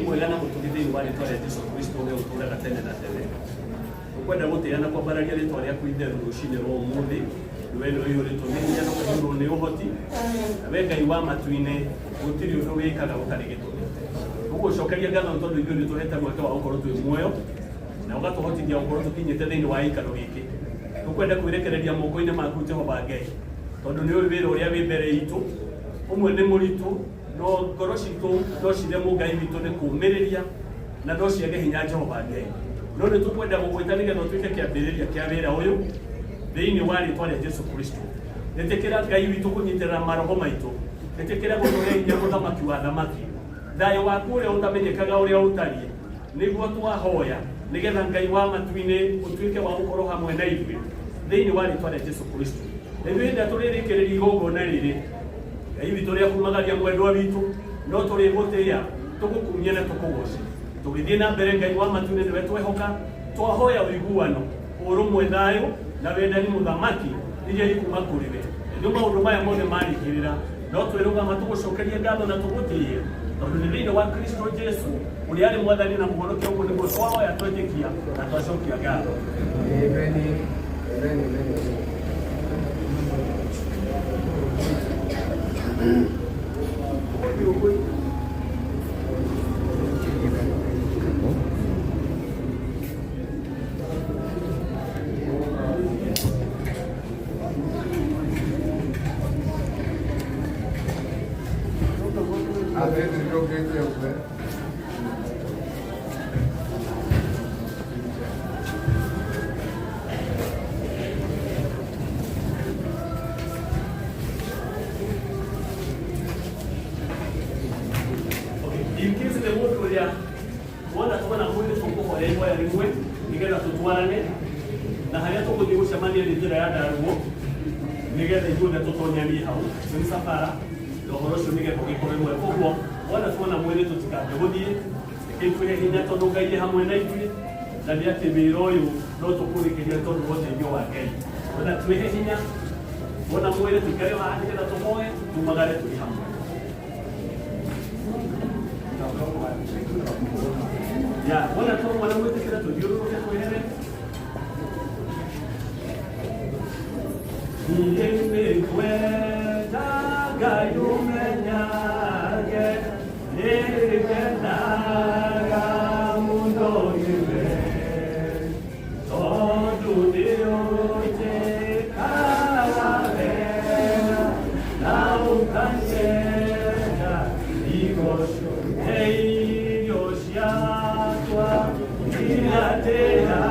Ngai mwega na mũtugi thĩinĩ wa rĩtwa rĩa Jesu Kristo ũrĩa ũtũũraga tene na tene. Tũkwenda gũtĩĩa na kwambararia rĩtwa rĩaku itheru rũcinĩ rwa ũmũthĩ. We nĩ ũiyũrĩtwo nĩ hinya na ũkaiyũrwo nĩ ũhoti. Na we Ngai wa matu-inĩ gũtirĩ ũndũ wĩkaga ũtarĩ gĩtũmi. Tũgũcokeria ngatho nĩ tondũ ithuĩ nĩ ũtũhete mweke wa gũkorwo twĩ muoyo na ũgatũhotithia gũkorwo tũkinyĩte thĩinĩ wa gĩikaro gĩkĩ. Tũkwenda kwĩrekereria moko-inĩ maku Jehova Ngai tondũ nĩ ũĩ wĩra ũrĩa wĩ mbere itũ. Ũmwe nĩ mũritũ no ngoro citũ no ciremwo Ngai witũ nĩ kũũmĩrĩria na no ciage hinya Jehova Ngai. No nĩ tũkwenda gũgwĩta nĩgetha ũtuĩke kĩambĩrĩria kĩa wĩra ũyũ thĩinĩ wa rĩtwa rĩa Jesu Kristo. Ĩtĩkĩra Ngai witũ kũnyitĩrĩra maroho maitũ. Ĩtĩkĩra gũtũhe hinya mũthamaki wa thamaki. Thayũ waku ũrĩa ũtamenyekaga ũrĩa ũtariĩ nĩguo twahoya nĩgetha Ngai wa matu-inĩ ũtuĩke wa gũkorwo hamwe na ithuĩ thĩinĩ wa rĩtwa rĩa Jesu Kristo. Na ithuĩ hĩndĩ ĩrĩa tũrĩrĩkĩrĩria igongona rĩrĩ Ngai witũ ũrĩa kumagaria mwendwa witũ no tũrĩgũtĩĩa tũgũkumie na tũkũgoce tũgĩthiĩ na mbere Ngai wa matu-inĩ nĩwe twehoka twahoya ũiguano ũrũmwe thayũ na wendani mũthamaki iria ikuma kũrĩ we nĩ maũndũ maya mothe marĩkĩrĩra no twĩrũgama tũgũcokerie ngatho na tũgũtĩĩe tondũ nĩ thĩinĩ wa Kristo Jesu ũrĩa arĩ mwathani na mũhonokia ũguo nĩguo twahoya twetĩkia na twacokia ngatho. Amen. Amen. Amen. Amen. Okay. In case nĩ mũndũ ũrĩa wona tuona mwĩrĩ tũkũhoya ihoya rĩmwe nĩgetha tũtwarane na harĩa tũgũthiĩ gũcemania nĩ njĩra ya ndaruo nĩgetha ithuothe tũtonyanie hau nĩ msafara na ũhoro ũcio nĩgetha ũgĩkorwo ĩmwe koguo wona tuona mwĩrĩ tũtikambe gũthiĩ rekei twĩhe hinya tondũ Ngai e hamwe na ithuĩ na nĩ atĩ wĩra ũyũ no tũkũrĩkĩria tondũ wa ũteithio wa Ngai wona twĩhe hinya wona mwĩrĩ tũikare haha nĩgetha tũhoe tumagare tũrĩ hamwe. Ya, wona twamwana gwĩtĩkĩra tũthiũrũrũke twehere. Niĩ nĩngwenda Ngai ũmenyage nĩngenaga mũno nĩwe tondũ nĩũnjĩkaga wega na ũkanyenda igooco nĩ irio ciakwa iria ndĩaga.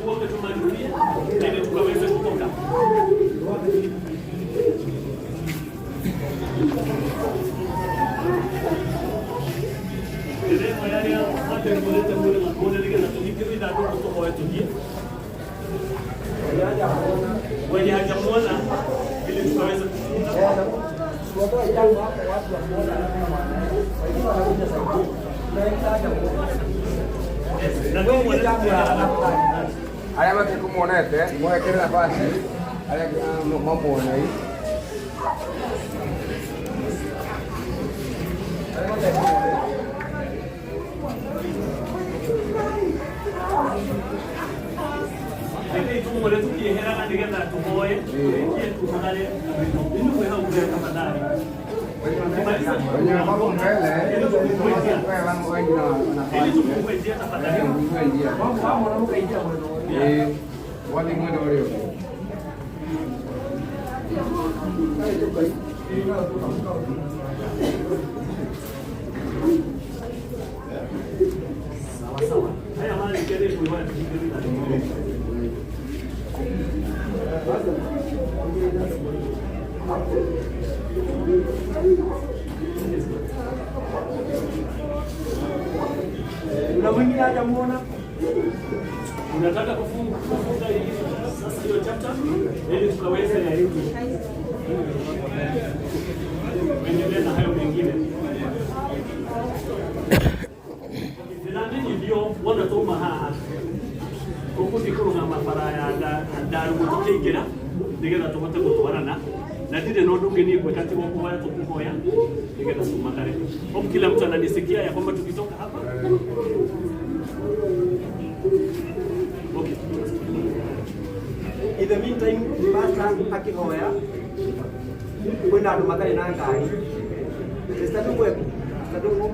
Tuombe tumalizie ili tukaweze kutoka. Dereva yale hata kuleta kule makone nige na tumike bila ndio kutoka wetu hii. Wenye hajamuona ili tukaweze kufunga. Arĩa matikũmuonete mwekere nafasi arĩa mamuone. Reke tumwone tukieherana nigetha tuhoe tukie tumagare inu hau mbele tafadhali. Wenye wako mbele Ili tufungue njia tafadhali. Wathiĩ mwena ũrĩa ũngĩ. Sawa sawa. Haya mali kere kuiwa. Kuna mwingine hajamuona? Unataka kufunga kufunga hii sasa hiyo chapter ili tukaweze kuendelea na hayo mengine. Ndĩramenyithio wona twauma haha tũgũthiĩ kũrũgama bara ya ndarugu tũkĩingĩra nĩgetha tũhote gũtwarana na ndirĩ na ũndũ ũngĩ niĩ gwĩka tiga kũhoya tũkũhoya nĩgetha tumakare. Hope kila mtu ananisikia ya kwamba tukitoka hapa. Okay. In the meantime, pastor akihoya kwĩna andũ matarĩ na ngari. Mr. Ndung'u eku? Mr. Ndung'u?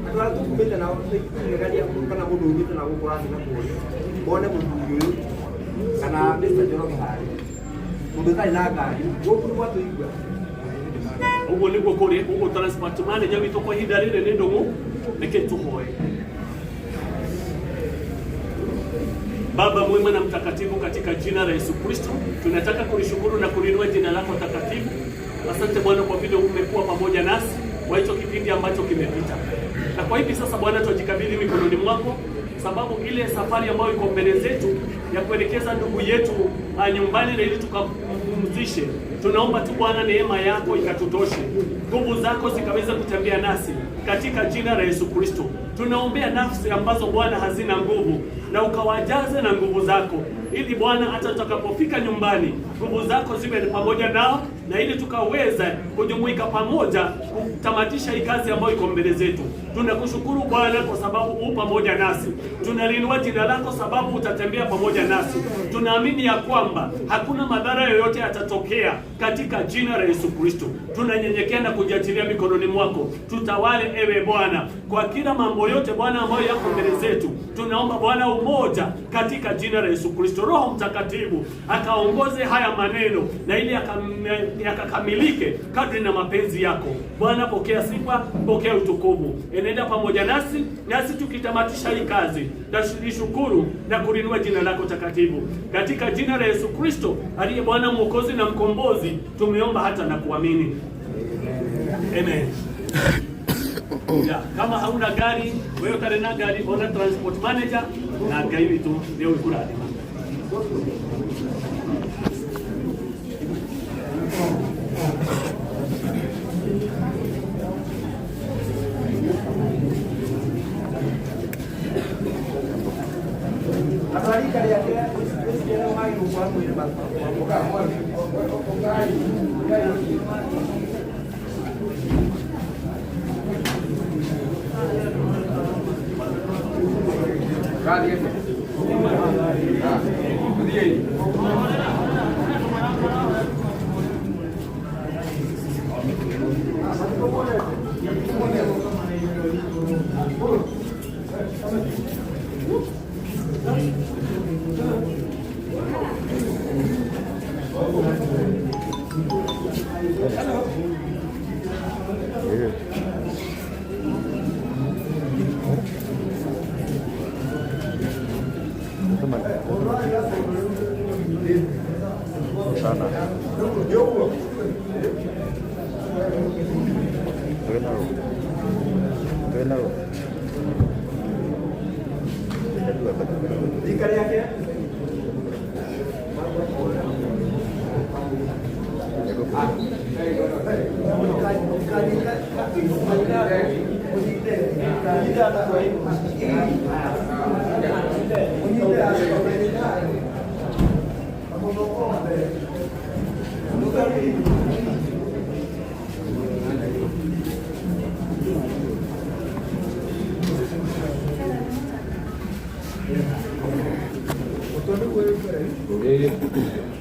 Andũ arĩa tũkumĩte nao tũkĩgeria kana mũndũ umĩte na gũkũ ũrathiĩ na kũrĩa mone mũthuri ũyũ kana Mr. Njoroge harĩa mũndũ ũtarĩ na ngari gũkũ nĩ mwatũigua. Ũguo nĩguo kũrĩ ũguo transport manager witũ kwa ihinda rĩrĩ nĩ Ndung'u reke tũhoe. Baba mwema na mtakatifu, katika jina la Yesu Kristo tunataka kulishukuru na kulinua jina lako takatifu. Asante Bwana kwa vile umekuwa pamoja nasi kwa hicho kipindi ambacho kimepita, na kwa hivi sasa Bwana twajikabidhi mikononi mwako, sababu ile safari ambayo iko mbele zetu ya kuelekeza ndugu yetu nyumbani na ili tukampumzishe, tunaomba tu Bwana neema yako ikatutoshe, nguvu zako zikaweza kutembea nasi katika jina la Yesu Kristo. Tunaombea nafsi ambazo Bwana hazina nguvu, na ukawajaze na nguvu zako, ili Bwana hata tutakapofika nyumbani nguvu zako ziwe pamoja nao, na ili tukaweza kujumuika pamoja kutamatisha hii kazi ambayo iko mbele zetu. Tunakushukuru Bwana kwa sababu u pamoja nasi, tunalinua jina lako sababu utatembea pamoja nasi. Tunaamini ya kwamba hakuna madhara yoyote yatatokea katika jina la Yesu Kristo. Tunanyenyekea na kujiachilia mikononi mwako, tutawale ewe Bwana kwa kila mambo yote Bwana ambayo yako mbele zetu. Tunaomba Bwana umoja katika jina la Yesu Kristo. Roho Mtakatifu akaongoze haya maneno na ili yakakamilike kadri na mapenzi yako Bwana. Pokea sifa, pokea utukufu, enenda pamoja nasi, nasi tukitamatisha hii kazi nashukuru na kulinua jina lako takatifu katika jina la Yesu Kristo aliye Bwana Mwokozi na Mkombozi, tumeomba hata na kuamini, amen. Ya, kama hauna gari wewe utari na gari ona transport manager na Ngai witũ nĩ ũgũkũrathima. Andũ a rika rĩake wĩciria magĩrĩirwo gũkorwo mwĩrĩ. Gathiĩ atĩa? Ah, tũthiĩi. Ĩĩ.